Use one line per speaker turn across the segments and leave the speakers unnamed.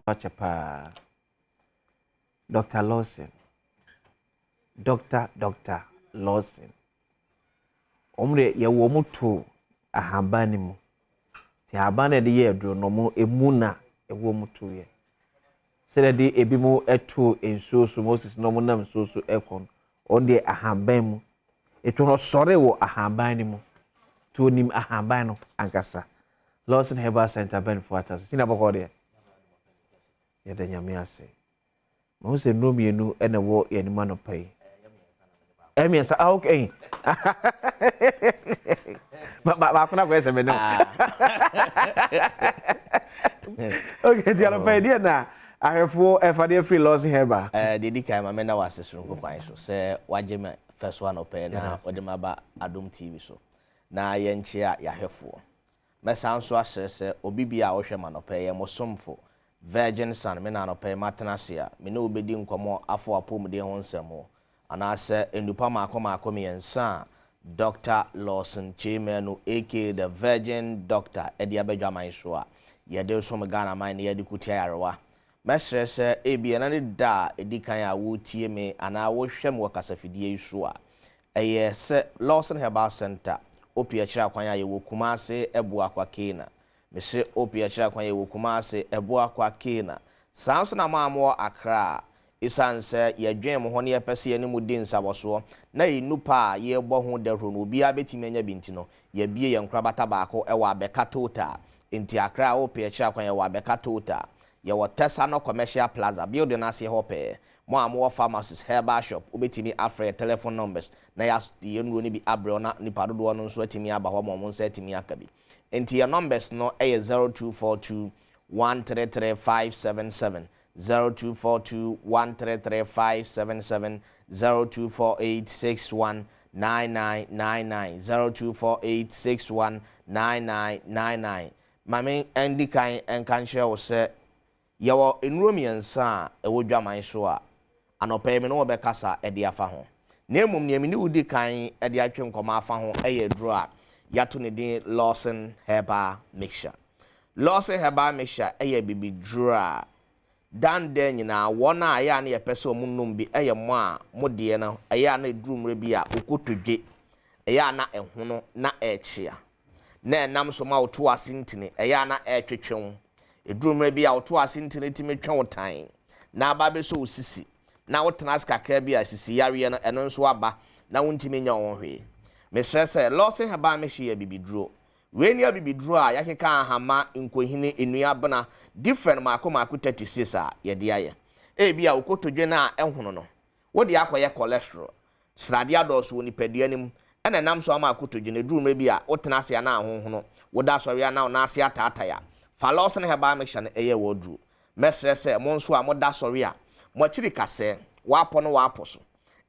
akyɛ paa. Dr. Lawson. Dr. Dr. Lawson. Wɔn deɛ yɛwɔ wɔn to ahaban no mu. Nti ahaban no a yɛde yɛ aduro no, wɔn emu na ɛwɔ wɔn to yɛ. Sɛdeɛ de ebi mo to nsuo so, Moses na wɔn nam nsuo so ɛkɔ no, wɔn deɛ ahaban mu. Etu no sɔre wɔ ahaban no mu. Nti onim ahaban no ankasa. Lawson Herbal Center bɛnfo atase. Sini abɔkɔ deɛ. Yɛda Nyame ase. Mahu sɛ nnuro mmienu na ɛwɔ yɛn anim anɔpa yi. Mmiɛnsa, ah okay. Baako na akɔyɛ sɛ me ne wo. Okay, nti anɔpa yi deɛ na ahwɛfoɔ ɛfa deɛ firi Lawson Herbal.
Deɛ di kan ma mɛna wase soronko kwan so sɛ wagye me fɛ so anɔpa yi na wɔde me aba Adom TV so na yɛnkyea yɛahwɛfoɔ. Mɛsan nso asrɛ sɛ obi biara a ɔhwɛ me anɔpa yi yɛ mo somfo Virgin Son, me na anɔpa yi matena ase a me ne wo bɛdi nkɔmmɔ afa w'apɔmuden ho nsɛm ho, anaasɛ nnupa mmaako mmaako mmiɛnsa a Dɔkta Lawson Kyei Manu aka The Virgin Doctor de aba dwaman so a yɛde resom Ghana man na yɛde ko tia yarewa. Mɛsrɛ sɛ ebia ɛnnɛ ne da a ɛdi kan a woretie me anaa worehwɛ me wɔ kasafidie yi so a, ɛyɛ sɛ Lawson Herbal Centre, Opie akyiri akwan a yɛwɔ Kumase Abuakwa Kena. Mese Opie akyiri akwan yɛwɔ Kumase Abuakwa Kena. Saa nso na mo a mowɔ Accra, esiane sɛ yɛdwen mo ho na yɛpɛ sɛ yɛne mo di nsawɔsoɔ na nnupa a yɛrebɔ ho dawuro no obiara bɛtumi anya bi nti no, yɛabue yɛn nkorabata baako wɔ Abɛka Total. Enti Accra Opie akyiri akwan yɛwɔ Abɛka Total. Yɛwɔ Tesano Commercial Plaza, building no aseɛ hɔ pɛɛ. Mo a mowɔ pharmacies, herbal shop, wobɛtumi afrɛ yɛn telephone numbers na yɛade yɛn nnuro no bi abrɛ wo na nnipa dodoɔ no nso atumi aba hɔ ma wɔn nsa atumi aka bi. Enti yɛn numbers no yɛ 0242 133 577, 0242 133 577, 0248 61 9999, 0248 61 9999. Ma me ndi kan nka nkyerɛ wo sɛ yɛwɔ nnuro mmiɛnsa a ɛwɔ dwaman so a anɔpa yi me ne wo bɛkasa de afa ho. Na mmom nea me ne wo di kan de atwe nkɔmmɔ afa ho yɛ aduro a yɛato ne din Lawson Herbal Mixture. Lawson Herbal Mixture yɛ abibiduro a dan dɛn nyinaa wɔn a ɛyɛ a na yɛpɛ sɛ wɔn nom bi yɛ mo a mo deɛ no ɛyɛ a na ɛduru mmerɛ bi a wokotodwe ɛyɛ a na ɛhono na ɛrekyea. Na ɛnam so ma wo to ase ntini, ɛyɛ a na ɛretwetwe wo. Ɛduru mmerɛ bi a wo to ase ntini tumi twe wo tann, na aba abɛsɔ wo sisi, na wotena ase kakra bi a sisi yareɛ no, ɛno nso aba, na wontumi nyɛ wo ho hwee. Mesrɛ sɛ, Lawson Herbal Mixture yɛ abibiduro. Wei ne abibiduro a yɛakeka ahama, nkohini, nnua abena, different mmaako mmaako 36 a yɛde ayɛ. Ebia wo kotodwe no a ɛhono no, wode akɔyɛ cholesterol, Sradeɛ adɔɔso wɔ nipadua no mu na ɛnam so ama akotodwe no. Ɛduru mmerɛ bi a, wotena ase a na ahonhono, woda asɔre a na wo nan ase ataatae a, fa Lawson Herbal Mixture no yɛ w'aduro. Mɛsrɛ sɛ mo nso a moda asɔre a, mo akyiri kasɛɛ, w'apɔ no w'apɔ so,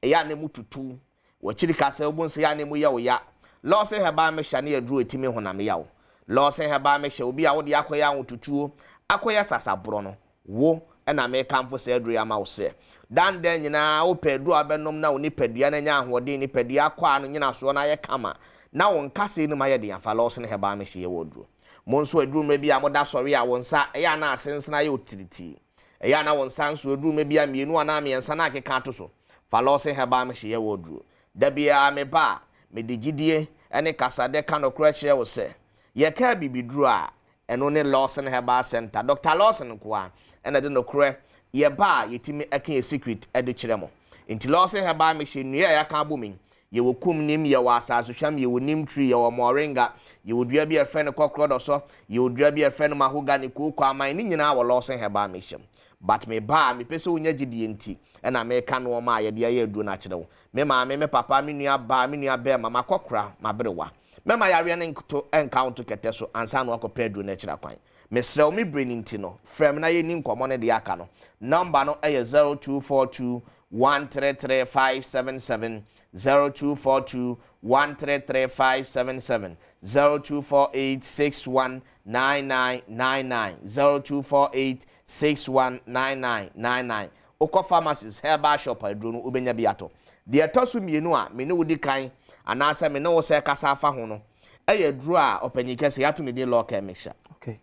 ɛyɛ a na emu tutu, w'akyiri kasɛɛ, wobu nsa ɛyɛ a na emu yɛ wo ya. Lawson Herbal Mixture no yɛ aduro a ɛtumi honam yaw. Lawson Herbal Mixture, obi a wode akɔyɛ ahotutuo, akɔyɛ sasaborɔ no, Wo na mekamfo saa aduru yi ama wo sɛ, daa ne daa nyinaa wopɛ aduru a wobɛnom na wo nipadua no anya ahoɔden, nipadua akwaa no nnyinasoɔ no ayɛ kama, na wo nkasɛɛ no mu ayɛ den afa Lawson Herbal Mixture yɛ wɔ aduro. Mo nso aduru mmerɛ bi a moda sɔre a wo nsa ɛyɛ a na asensene ayɛ otiritii, ɛyɛ a na wo nsa nso aduru mmerɛ bi a mmienu anaa mmiɛnsa na akeka ato so, fa Lawson Herbal Mixture yɛ wɔ aduro. Da biara meba a, mede gyidie ne kasadɛ ka nokorɛ kyerɛ wo sɛ, yɛka abibiduro a, Ɛno ne Lawson Herbal Center. Doctor Lawson nkoa na ɛde nokorɛ yɛ ba a yɛtumi ka yɛ secret de kyerɛ mo. Nti Lawson Herbal Mixture nnua a yɛaka abom yi, yɛwɔ kum nim, yɛwɔ asaasehwam, yɛwɔ neem tree, yɛwɔ moringa, yɛwɔ dua bi a yɛfrɛ no kɔkorɔdɔsɔ, yɛwɔ dua bi a yɛfrɛ no mahogany, kooko aman, ne nyinaa wɔ Lawson Herbal Mixture mu. But me ba a mepɛ sɛ wonya gyidie nti na meka nnoɔma a yɛde ayɛ aduro no akyerɛ wo. Me maame, me papa, me nua baa, me nua bɛɛma, makɔkora, maberewa. Mɛma yareɛ no nto nka wo nto kɛtɛ so ansa na woakɔpɛ aduro no akyiri akwan. Mesrɛ wo, me berɛ no nti no, frɛ me na yɛnni nkɔmmɔ no deɛ aka no. Nɔmba no yɛ 0242 133 577, 0242 133 577, 0248 61 9999, 0248 61 9999. Wokɔ pharmacies, herbal shop a aduro no wobɛnya bi atɔ. Deɛ ɛtɔ so mmienu a me ne wo di kan anaasɛ me ne wo sɛ kasa afa ho no yɛ aduro a ɔpanyin kɛse yɛato ne din Law Care Mixture.
Okay.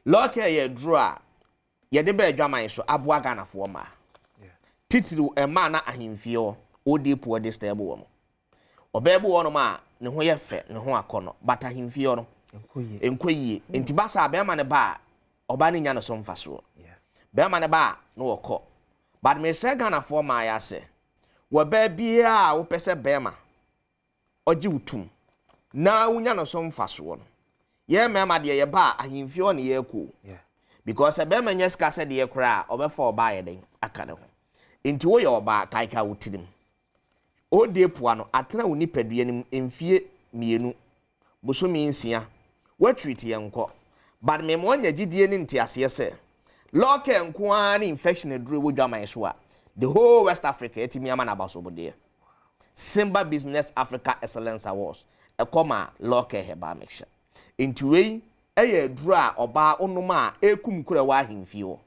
Law Care yɛ aduro a yɛde baa adwaman so aboa Ghanafoɔ mmaa. Titiriw mmaa na ahemfie hɔ ɔdi poɔ disturb wɔn. Ɔbaa bi wɔ hɔnom a ne ho yɛ fɛ, ne ho akɔnɔ, but ahemfie hɔ no nkɔ yie. Nti ba saa bɛrima no ba a, ɔbaa no nya ne so mfasoɔ. Bɛrima no ba a na wɔkɔ. But mesrɛ Ghanafoɔ mmaa yɛ asɛ, wɔ baa biara a wopɛ sɛ bɛrima ɔgye wo tum na wonya no so mfasoɔ no, yɛn mmarima deɛ yɛba a ahemfie hɔ ne yɛrekɔ o. Because sɛ bɛrima nya sika sɛ deɛ koraa a, ɔbɛfa ɔbaa yɛ dɛn aka ne ho. Nti woyɛ ɔbaa, kaekae wo tirim. Ode poa no atena wo nipadua no mu mfie 2, bosome 6, woatreat yɛn nkɔ. But mema woanya gyidie ne nteaseɛ sɛ, Lawcare nko ara ne infection aduro ɛwɔ dwaman so a, the whole West Africa atumi ama no abasobodeɛ. Simba Business Africa Excellence Awards ɛkɔ ma Lawcare Herbal Mixture. Nti wei ɛyɛ aduro a ɔbaa wonom a ɛkum koro ɛwɔ ahemfie hɔ.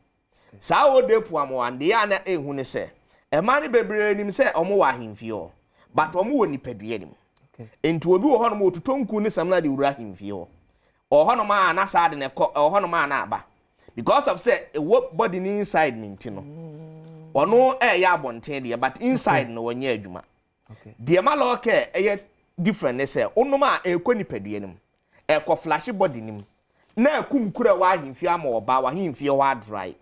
Saa Odepu amoa deɛ a na ɛhu ne sɛ, mmaa no bebree nim sɛ wɔn wɔ ahemfie hɔ, but wɔn wɔ nipadua no mu. Nti obi wɔ hɔnom ɔtotɔ nku ne samina de wura ahemfie hɔ. Ɔwɔ hɔnom a na saa de na ɛkɔ, ɛwɔ hɔnom a na aba. Because of sɛ ɛwɔ body no inside ne nti no, ɔno ɛyɛ abɔnten deɛ, but inside no wɔnyɛ adwuma. Deɛ ma Lawcare ɛyɛ different ne sɛ, wonom a ɛkɔ nipadua no mu, ɛkɔ flash body no mu, na ɛkum kura wɔ ahemfie ama ɔbaa, wɔ ahemfie hɔ adry,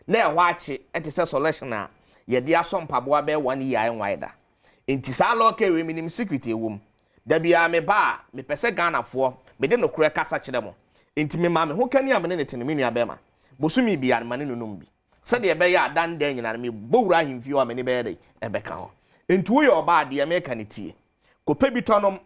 na ɛhɔ akye, ɛte sɛ solution a yɛde asɔ mpaboa bɛyɛ 1 year ɛnwae da. Nti saa Lawcare wei minim secret ɛwɔ mu. Da biara me ba a, mepɛ sɛ Ghanafoɔ, mede nokorɛ kasa kyerɛ mo. Nti mema me ho kani a mene ne te no, me nua bɛrima. Bosome biara no, ma ne nonom bi. Sɛdeɛ ɛbɛyɛ a dan dan nyinaa no, mebɔ wura ahemfie hɔ a m'ani bɛyɛ dɛ, ɛbɛka hɔ. Nti woyɛ ɔbaa deɛ meka ne tie. Kɔpɛ bi tɔnom,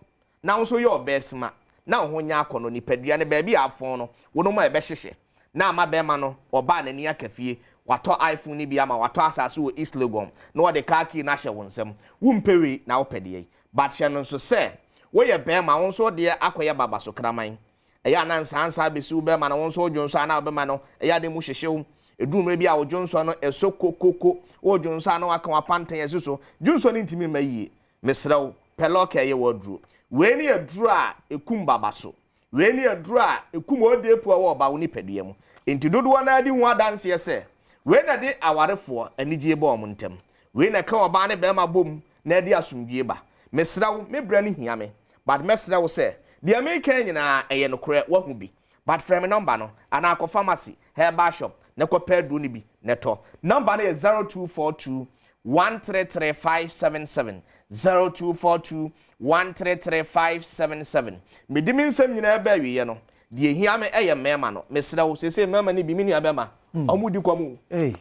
na wo nso yɛ ɔbaa sima, na wo ho nyɛ akɔnnɔ, nipadua no baabi a afɔn no, wonom a ɛbɛhyehyɛ. Na ama bɛrima no, ɔbaa n'ani aka fie, watɔ iPhone no bi ama, watɔ asase wɔ East Legon, na ɔde car key no ahyɛ wo nsam. Wompɛ wei, na wopɛ deɛ yi. But hyɛ no nso sɛ, woyɛ bɛrima, wo nso deɛ akɔyɛ baba so kraman. Ɛyɛ a na nsansa bɛsi wo bɛrima no, wo nso wodwo nso a na wobɛma no, ɛyɛ a na emu hyehye wo. Ɛduru mmerɛ bi a wo dwonsɔ no ɛsɔ kokoko, wo dwonsɔ a na waka w'apantan asi so, dwonsɔ no ntumi mma yie. Mesrɛ wo, pɛ Lawcare yɛ w'aduro. Wei ne aduro a ɛkum baba so. Wei ne aduro a ɛkum odeepu a ɛwɔ ɔba wo nipadua mu. Nti dodoɔ no ara di ho adanseɛ sɛ, wei na ɛde awarefoɔ anigyeɛ ba wɔn ntam. Wei na ɛka ɔbaa ne bɛrima bom na ɛde asomdwie ba. Mesrɛ wo, me brɛ no hia me, but mɛsrɛ wo sɛ, deɛ meka nyinaa ɛyɛ nokorɛ, woahu bi. But frɛ me number no, anaa kɔ pharmacy, herbal shop, na kɔpɛ aduro no bi na ɛtɔ. Number no yɛ 0242 133 577, 0242 133 577. Mede me nsɛm nyinaa baa awieɛ no, deɛ ehia me ɛyɛ mmarima no. Mesrɛ wo, seesei mmarima no bi, me nua bɛrima, ɔmo di kɔm o.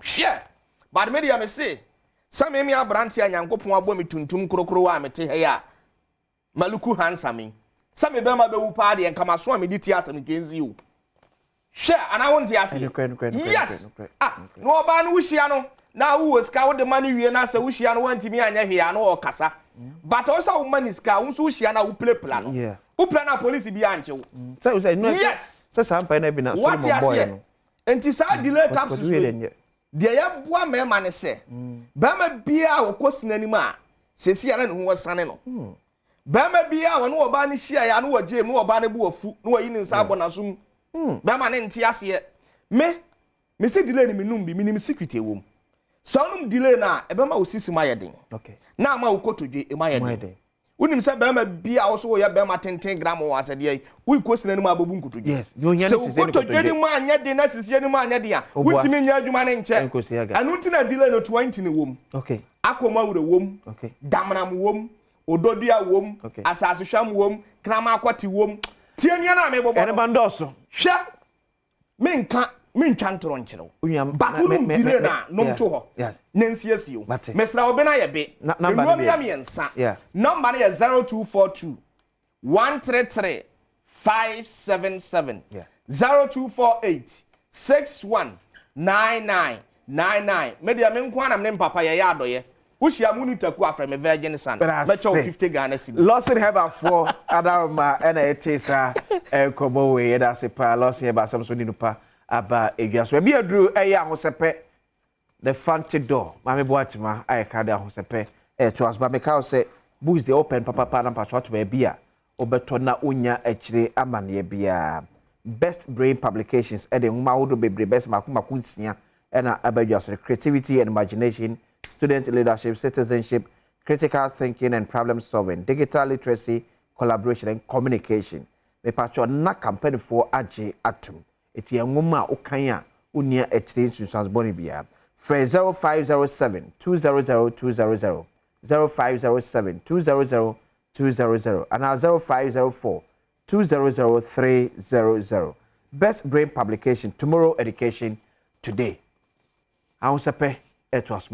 Hwɛ, but me deɛ me se, sɛ me me aberante a Nyankopɔn abɔ me tuntum korokorowa a mete ha yi a, maluku handsome yi, sɛ me bɛrima bɛwu paa deɛ, nka maso a mede tie asɛm nkensi o. Hwɛ, anaa wonte aseɛ? Yes. Ah, na ɔbaa no wohyia no, na wowɔ sika wode ma no wie na sɛ wohyia no woantumi anyɛ hwee a na ɔkasa. But ɔsɛ woma ne sika, wo nso wohyia no a wopirapira no. Wopira no a polisi bi ankye wo. Yes.
Sɛ saa mpae no bi na
Solomon bɔɔɛ no. Nti saa delay capsules wei, deɛ yɛboa mmarima ne sɛ, barima biara a wɔkɔ sini anim a, seesei a na ne ho wɔsane no. Barima biara a wɔne ɔbaa no hyiaeɛ a na wɔgye mu, na ɔbaa no bo afu, na wɔyi ne nsa abɔ n'asom. Barima no nte aseɛ. Me, me se delay no menum bi, menim secret ɛwɔ mu. Sɛ wonom delay no a, ɛbɛma wo sisi mu ayɛ den. Na ama wo kotodwe mu ayɛ den. Wonim sɛ barima bi a wo so woyɛ barima tenten gram wɔ asɛdeɛ yi, worekɔ sini anim a bɛbu nkotodwe. Sɛ wo kotodwe no mu anyɛ den na sisi anim anyɛ den a, wontumi nyɛ adwuma no nkyɛ. Ɛno nti na delay no 20 no wɔ mu. Akɔm awura wɔ mu, damnam wɔ mu, ododua wɔ mu, asasehwam wɔ mu, kraman akɔte wɔ mu. Tie nua no a mebobɔ no. Hwɛ, menka mentwa ntorɔ nkyerɛ wo. But wonom delay no a, nom to hɔ na nsiesie wo. Mesrɛ wo, be no ayɛ be. Nnuro no yɛ mmiɛnsa. Number no yɛ 0242 133 577, 0248 61 99 99. Me deɛ me nko ara na me ne mpapa yɛyɛ adɔyɛ. Wohyia mu ne taku afrɛ me Virgin Son. Mɛkyɛ wo 50 Ghana cedis.
Lawson Heberfoɔ adaroma ɛna ɛte saa nkɔmmɔ wei. Yɛda ase paa Lawson Heber asɛm so ne nipa aba edwa so. Ebi aduru ɛyɛ ahosɛpɛ. The Fanti Door. Maame Boatima ayɛ krado ahosɛpɛ ɛto aso. Ba meka wo sɛ books deɛ open papapa na mpaso ato baabi a wobɛtɔ na wonya akyire amanneɛ biara. Best Brain Publications de nwoma ahodoɔ bebree bɛyɛ sɛ mako mako nsia na aba dwa so, Creativity and Imagination, Student Leadership, Citizenship, Critical Thinking and Problem Solving, Digital Literacy, Collaboration and Communication. Mepakyɛw na kampanifoɔ agye atom. Eti yɛ nwoma a wokan a wonni akyire nsunsuanso bɔne biara. Frɛ 0507 200 200, 0507 200 200 anaa 0504 200300 Best Brain Publication, Tomorrow Education Today. Ahosɛpɛ ɛtoa so.